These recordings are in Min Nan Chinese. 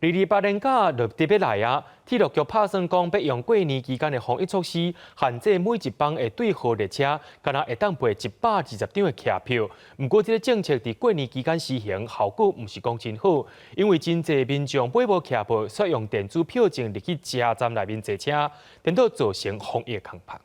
二二八連假就特別來啊！鐵路局拍算講，欲用過年期間的防疫措施，限制每一班的對號列車，干焦會當賣120張的客票。毋過，這个政策佇過年期間施行，效果毋是講真好，因為真濟民眾買無客票，煞用電子票證入去車站內面坐車，顛倒造成防疫空白。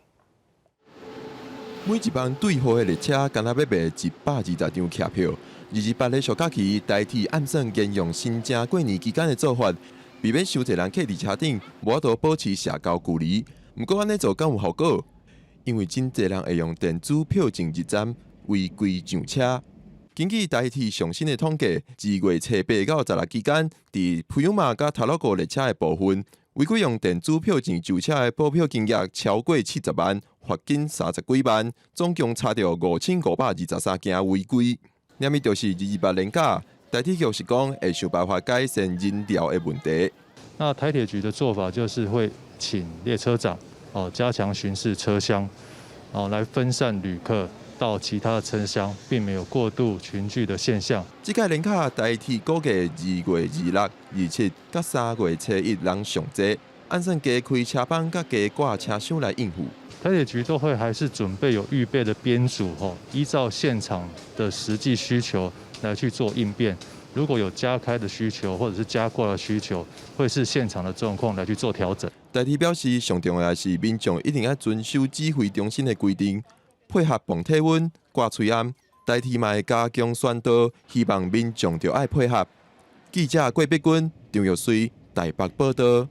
每一班對號的列車，干焦欲賣120張客票。二二八的小假期，台鐵按算沿用新正過年期間的做法，避免傷濟人客佇車頂，無法度保持社交距離。毋過按呢做敢有效果？因為真濟人會用電子票證入站，違規上車。根據台鐵上新的統計，2月初8到16期間，佇普悠瑪佮タロゴ列車的部分，違規用電子票證上車的補票金額超過70萬，罰金30幾萬，總共查著5523件違規。爾物就是二二八連假，台鐵局是講會想辦法改善人潮的問題。那台鐵局的做法就是會請列車長哦加強巡視車廂，哦來分散旅客到其他的車廂，並沒有過度群聚的現象。這屆連假台鐵估計2月26、27佮3月初1人上濟，按算加開車班佮加掛車廂來應付。台鐵局都會還是準備有預備的編組，吼，依照現場的實際需求來去做應變。如果有加開的需求或者是加掛的需求，會視現場的狀況來去做調整。台鐵表示，上重要的是民眾一定愛遵守指揮中心的規定，配合磅體溫、掛喙罨。台鐵嘛會加強宣導，希望民眾著愛配合。記者郭碧君、張玉穗台北報道。